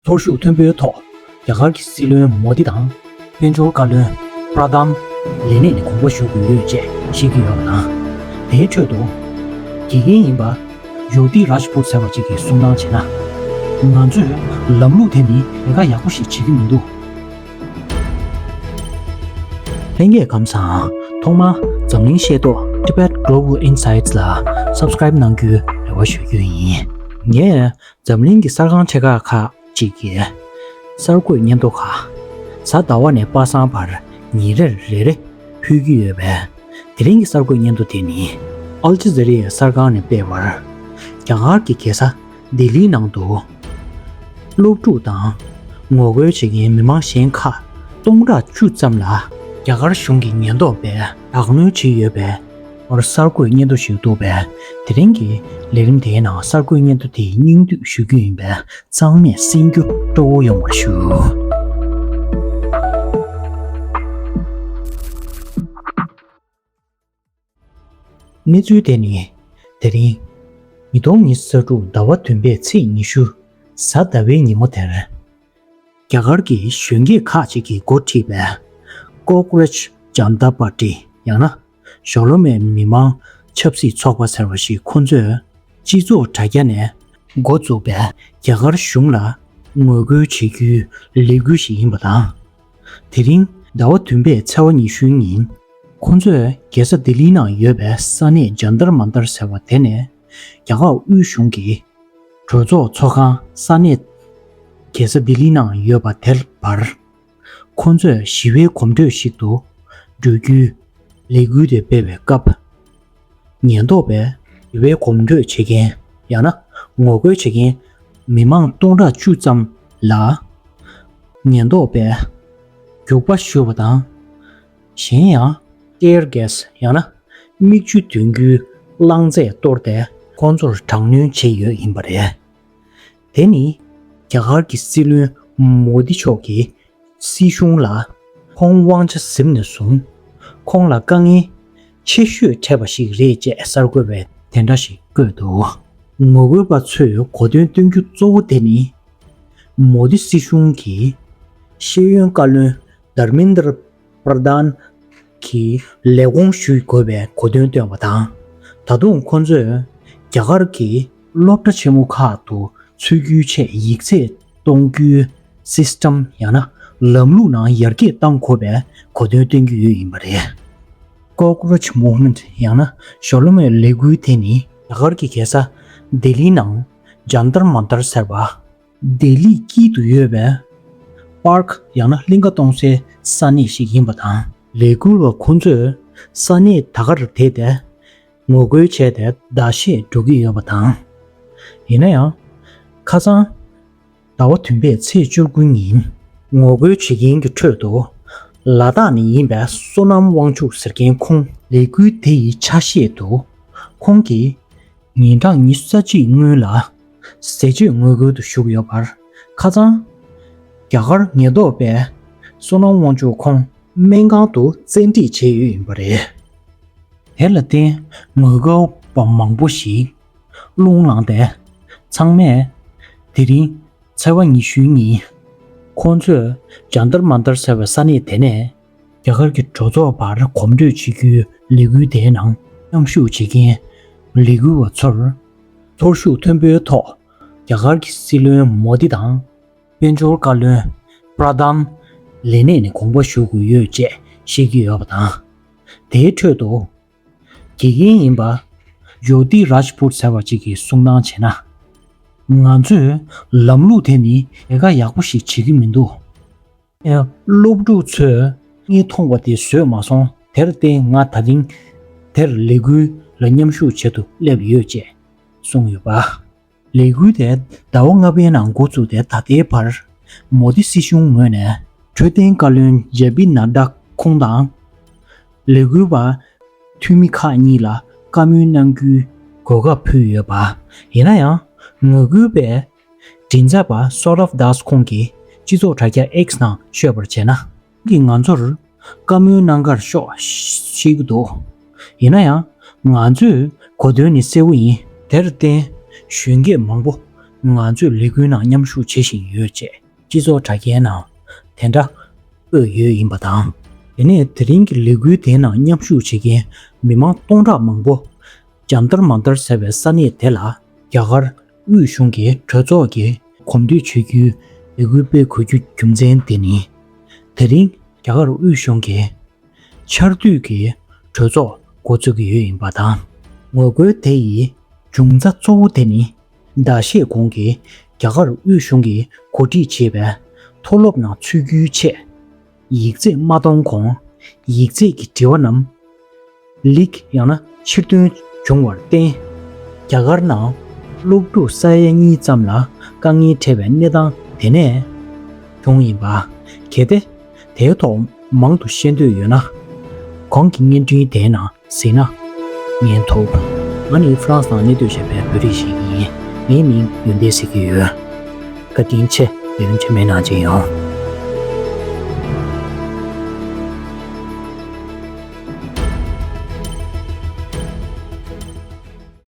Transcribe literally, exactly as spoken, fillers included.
ཐོར་ཤུགས་མཐོན་པོའི་ཐོག་རྒྱ་གར་གྱི་སྲིད་བློན་མོ་དི་དང་། དཔལ་འབྱོར་བཀའ་བློན་པྲ་དམ་ལེ་ནེ་ནས་དགོངས་པ་ཞུ་དགོས་ཡོད་ཅེས་བཤད་ཀྱི་ཡོད་པ་དང་། དེའི་ཁྲོད་དུ། དགེ་རྒན་ཡིན་པ་ཡོ་ཏི་རཱཇ་པུར་ཟེར་བ་ཅིག་གིས་གསུང་སྟངས་བྱས་ན། ང་ཚོས་ལམ་ལུགས་དེ་ནི་ལས་ཀ་ཡག་པོ་ཞིག་བྱེད་ཀྱི་མི་འདུག་ལྷན་རྒྱས་ཁམས་བཟང་། ཐོག་མར་འཛམ་གླིང་ཤེས་རྟོགས་Tibet Global Insights ལ་Subscribe གནང་རྒྱུའི་རེ་བ་ཞུ་རྒྱུ་ཡིན། ངས་འཛམ་གླིང་གི་གསར་ཁང་ཆེ་ཁག་ཁག་ཅིག་གི་གསར་འགོད་སྙན་ཐོ་ཁག་གཟའ་ཟླ་བ་ནས་པ་སངས་བར་ཉིན་རེར་རེ་རེ་ཕུལ་གྱི་ཡོད་པས། དེ་རིང་གི་གསར་འགོད་སྙན་ཐོ་དེ་ནི་ཨལ་ཇི་ཛི་རི་ཡའི་གསར་ཁང་ནས་སྤེལ་བར། རྒྱ་གར་གྱི་རྒྱལ་ས་ལྡི་ལིའི་ནང་དུ་སློབ་ཕྲུག་དང་ངོ་རྒོལ་བྱེད་མཁན་མི་མང་གཞན་ཁག་སྟོང་ཕྲག་བཅུ་ཙམ་ལ་རྒྱ་གར་གཞུང་གི་ཉེན་རྟོག་པས་དྲག་གནོན་བྱས་ཡོད་པའི་སྐོར་གསར་འགོད་སྙན་ཐོ་ཞིག་འདུག་པས། དེ་རིང་གི་ལས་རིམ་དེའི་ནང་གསར་འགོད་སྙན་ཐོ་དེའི་སྙིང་བསྡུས་ཞུ་རྒྱུ་ཡིན་པས། ཚང་མས་གསན་རྒྱུ་སྤྲོ་བོ་ཡོང་བར་ཞུ། གནས་ཚུལ་དེ་ནི། དེ་རིང་། ཉིས་སྟོང་ཉི་ཤུ་རྩ་དྲུག་ཟླ་བ་བདུན་པའི་ཚེས་ཉི་ཤུ། གཟའ་ཟླ་བའི་ཉིན་མོ་དེར། རྒྱ་གར་གྱི་གཞོན་སྐྱེས་ཁག་ཅིག་གིས་འགོ་ཁྲིད་པའི་Cockroach Janta Party ཡང་ན་ཞོ་ལོ་མའི་མི་མང་ཆབ་སྲིད་ཚོགས་པ་ཟེར་བ་ཞིག་ཁོ་ཚོས་སྤྱི་ཚོགས་དྲ་རྒྱ་ནས་འགོ་བཙུགས་པའི་རྒྱ་གར་གཞུང་ལ་ངོ་རྒོལ་བྱེད་རྒྱུའི་ལས་འགུལ་ཞིག་ཡིན་པ་དང་། དེ་རིང་ཟླ་བ་བདུན་པའི་ཚེས་པ་ཉི་ཤུའི་ཉིན། ཁོ་ཚོས་རྒྱལ་ས་ལྡི་ལིའི་ནང་ཡོད་པའི་ས་གནས་ཇཱན་ཏར་མཱན་ཏར་ཟེར་བ་དེ་ནས་རྒྱ་གར་དབུས་གཞུང་གི་གྲོས་ཚོགས་ཚོགས་ཁང་ས་གནས་རྒྱལ་ས་ལྡི་ལིའི་ནང་ཡོད་པ་དེར་བར། ཁོ་ཚོས་ཞི་བའི་གོམ་བགྲོད་ཞིག་ཏུ་འགྲོ་རྒྱུའི་ལས་འགུལ་དེ་སྤེལ་བའི་སྐབས། ཉེན་རྟོག་པས་ཞི་བའི་གོམ་བགྲོད་བྱེད་མཁན་ཡང་ན་ངོ་རྒོལ་བྱེད་མཁན་མི་མང་སྟོང་ཕྲག་བཅུ་ཙམ་ལ་ཉེན་རྟོག་པས་རྒྱུག་པ་གཞུ་བ་དང་། གཞན་ཡང་tear gas ཡང་ན་མིག་ཆུ་འདོན་རྒྱུའི་རླངས་རྫས་གཏོར་ཏེ་ཁོང་ཚོར་དྲག་གནོན་བྱས་ཡོད་ཡིན་པ་རེད། དེ་ནི་རྒྱ་གར་གྱི་སྲིད་བློན་མོ་དི་མཆོག་གིས་སྲིད་གཞུང་ལ་ཁོང་དབང་ཆ་ཟིན་ནས་བཟུང་ཁོང་ལ་དཀའ་ངལ་ཆེ་ཤོས་འཕྲད་པ་ཞིག་རེད་ཅེས་གསར་འགོད་པས་དེ་འདྲ་ཞིག་བཀོད་འདུག་ངོ་རྒོལ་པ་ཚོས་གོ་དོན་སྟོན་རྒྱུ་གཙོ་བོ་དེ་ནི་མོ་དི་སྲིད་གཞུང་གིས་ཤེས་ཡོན་བཀའ་བློན་དྷར་མིན་དར་པྲ་དཱན་གྱི་ལས་དགོངས་ཞུ་དགོས་པའི་གོ་དོན་བཏོན་པ་དང་། ད་དུང་ཁོ་ཚོས་རྒྱ་གར་གྱི་སློབ་གྲྭ་ཆེན་མོ་ཁག་ཏུ་ཚུད་རྒྱུའི་ཆེད་ཡིག་ཚད་གཏོང་རྒྱུའི་སིས་ཊམ་ཡང་ན་ལམ་ལུགས་ནང་ཡར་རྒྱས་གཏང་དགོས་པའི་གོ་དོན་བཏོན་གྱི་ཡོད་ཡིན་པ་རེད། Cockroach Movement ཡང་ན་ཞོ་ལོ་མའི་ལས་འགུལ་དེ་ནི་རྒྱ་གར་གྱི་རྒྱལ་ས་ལྡི་ལིའི་ནང་ཇཱན་ཏར་མཱན་ཏར་ཟེར་བ། ལྡི་ལིའི་དཀྱིལ་དུ་ཡོད་པའི་པཱརྐ་ཡང་ན་གླིང་ག་གཏོང་སའི་ས་གནས་ཤིག་ཡིན་པ་དང་། ལས་འགུལ་བ་ཁོ་ཚོས་ས་གནས་ད་གར་དེད་དེ་ངོ་རྒོལ་བྱས་ཏེ་ཟླ་ཤས་འགྲོ་གི་ཡོད་པ་དང་། ཡིན་ན་ཡང་། ཁ་སང་ཟླ་བ་བདུན་པའི་ཚེས་བཅུ་དགུ་ཉིན་ངོ་རྒོལ་བྱེད་མཁན་གྱི་ཁྲོད་དུ་ལ་དྭགས་ནས་ཡིན་པའི་བསོད་ནམས་དབང་ཕྱུག་ཟེར་མཁན་ཁོང་ལས་འགུལ་དེ་ཡི་ཆ་ཤས་དུ་ཁོང་གིས། ཉིན་གྲངས་ཉི་ཤུ་རྩ་གཅིག་སྔོན་ལ་ཟས་བཅད་ངོ་རྒོལ་དུ་ཞུགས་ཡོད་པར་ཁ་སང་རྒྱ་གར་ཉེན་རྟོག་པས་བསོད་ནམས་དབང་ཕྱུག་ཁོང་སྨན་ཁང་དུ་བཙན་ཁྲིད་བྱས་ཡོད་ཡིན་པ་རེད། དེ་ལ་བརྟེན་ངོ་རྒོལ་པ་མང་པོ་ཞིག་རླུང་ལངས་ཏེ་ཚང་མས་དེ་རིང་ཚེས་པ་ཉི་ཤུའི་ཉིན་ཁོང་ཚོས་ཇཱན་ཏར་མཱན་ཏར་ཟེར་བའི་ས་གནས་དེ་ནས། རྒྱ་གར་གྱི་གྲོས་ཚོགས་བར་གོམ་བགྲོད་བྱེད་རྒྱུའི་ལས་འགུལ་དེའི་ནང་མཉམ་ཞུགས་བྱེད་མཁན་ལས་འགུལ་བ་ཚོར་ཚོར་ཤུགས་མཐོན་པོའི་ཐོག་རྒྱ་གར་གྱི་སྲིད་བློན་མོ་དི་དང་དཔལ་འབྱོར་བཀའ་བློན་པྲ་དམ་ལེ་ནེ་ནས་དགོངས་པ་ཞུ་དགོས་ཡོད་ཅེས་བཤད་ཀྱི་ཡོད་པ་དང་། དེའི་ཁྲོད་དུ་དགེ་རྒན་ཡིན་པ་ཡོ་ཏི་རཱཇ་པུར་ཟེར་བ་ཅིག་གིས་གསུང་སྟངས་བྱས་ན། ང་ཚོས་ལམ་ལུགས་དེ་ནི་ལས་ཀ་ཡག་པོ་ཞིག་བྱེད་ཀྱི་མི་འདུག་སློབ་ཕྲུག་ཚོས་གཉིད་མཐོང་བ་དེ་བཟོས་མ་སོང་། དེར་བརྟེན་ང་ད་ཐེངས་དེར་ལས་འགུལ་ལ་མཉམ་ཞུགས་བྱེད་དུ་སླེབས་ཡོད་ཅེས་གསུངས་ཡོད་པ། ལས་འགུལ་དེ་ཟླ་བ་ལྔ་པའི་ནང་འགོ་བཙུགས་ཏེ་ད་ལྟའི་བར་མོ་དི་སྲིད་གཞུང་ངོས་ནས་འཕྲོད་བསྟེན་བཀའ་བློན་ཇེ་པི་ནཱ་ཌ་ཁོང་དང་། ལས་འགུལ་བ་འཐུས་མི་ཁག་གཉིས་ལ་བཀའ་མོལ་གནང་རྒྱུའི་གོ་སྐབས་ཕུལ་ཡོད་པ། ཡིན་ན་ཡང་ངོ་རྒོལ་པས་མགྲིན་ཚབ་པ་སོ་རབ་དཱས་ཁོང་གིས་སྤྱི་ཚོགས་དྲ་རྒྱ་X་ནང་བཤད་པར་བྱས་ན། ཁོང་གིས་ང་ཚོར་བཀའ་མོལ་གནང་གར་ཤོག་ཞེས་ཀྱི་འདུག་ཡིན་ན་ཡང་ང་ཚོས་གོ་དོན་ནི་གསལ་བོ་ཡིན། དེར་བརྟེན་གཞོན་སྐྱེས་མང་པོ་ ང་ཚོས་ལས་འགུལ་ནང་མཉམ་ཞུགས་བྱེད་བཞིན་ཡོད་ཅེས་སྤྱི་ཚོགས་དྲ་རྒྱའི་ནང་དེ་འདྲ་འོས་ཡོད་ཡིན་པ་དང་། དེ་ནས་དེ་རིང་གི་ལས་འགུལ་དེའི་ནང་མཉམ་ཞུགས་བྱེད་མཁན་མི་མང་སྟོང་ཕྲག་མང་པོ་འཇམ་ཐར་མང་ཐར་ཟེར་བའི་ས་གནས་དེ་ལ་རྒྱ་གར་དབུས་གཞུང་གི་གྲོས་ཚོགས་ཀྱི་གོམ་བསྡུར་བྱེད་རྒྱུའི་ལས་འགུལ་སྤེལ་དགོས་རྒྱུ་རྒྱུ་མཚན་དེ་ནི། དེ་རིང་རྒྱ་གར་དབུས་གཞུང་གི་ཆར་དུས་ཀྱི་གྲོས་ཚོགས་འགོ་འཛུགས་ཀྱི་ཡོད་ཡིན་པ་དང་། ངོ་རྒོལ་དེ་ཡི་འབྱུང་རྩ་གཙོ་བོ་དེ་ནི་ཟླ་ཤས་གོང་གི་རྒྱ་གར་དབུས་གཞུང་གིས་གོ་སྒྲིག་བྱས་པའི་མཐོ་སློབ་ནང་ཚུད་རྒྱུའི་ཆེད། ཡིག་ཚད་མ་གཏོང་གོང་ཡིག་ཚད་ཀྱི་དྲི་བ་རྣམས་ལིག་ཡང་ན་ཕྱིར་འདོན་བྱུང་བར་བརྟེན། རྒྱ་གར་ནང་སློབ་ཕྲུག་ས་ཡ་གཉིས་ཙམ་ལ་དཀའ་ངལ་འཕྲད་པའི་གནས་སྟངས་དེ་ནས་བྱུང་ཡིན་པ། གལ་ཏེ་དེའི་ཐོག་མང་དུ་ཤེས་འདོད་ཡོད་ན། གོང་གི་བརྙན་འཕྲིན་དེའི་ནང་གཟིགས་ན་ཉན་ཐུབ། ང་ནི་ཧྥ་རན་སི་ནང་གནས་སྡོད་བྱེད་པའི་བོད་རིགས་ཤིག་ཡིན། ངའི་མིང་ཡོན་ཏན་ཟེར་གྱི་ཡོད། བཀའ་དྲིན་ཆེ། ཡུན་ཆད་མེད་གནང་བྱས་ཡོང་།